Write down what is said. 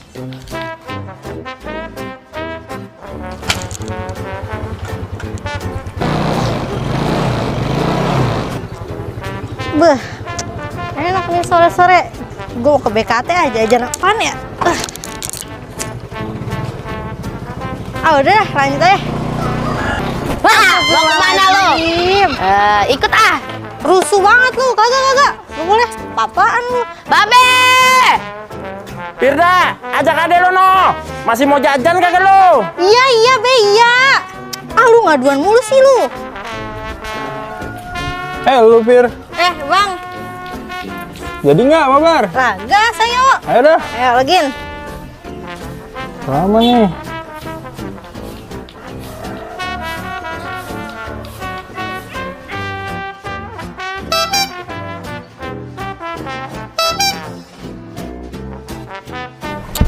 Beh, enak nih sore-sore. Gue mau ke BKT aja, jajan apaan ya? Udah, lanjut aja. Wah, mau kemana lo? Ikut ah. Rusuh banget lu, kagak. Lu boleh papaan lu. Babe! Firda, ajak adek lo no. Masih mau jajan kagak lo? Iya, Be, iya. Lu ngaduan mulu sih lu. Lu Fir, Bang. jadi nggak mabar? Kagak, saya. Ayo dah. Ayo, login. Lama nih.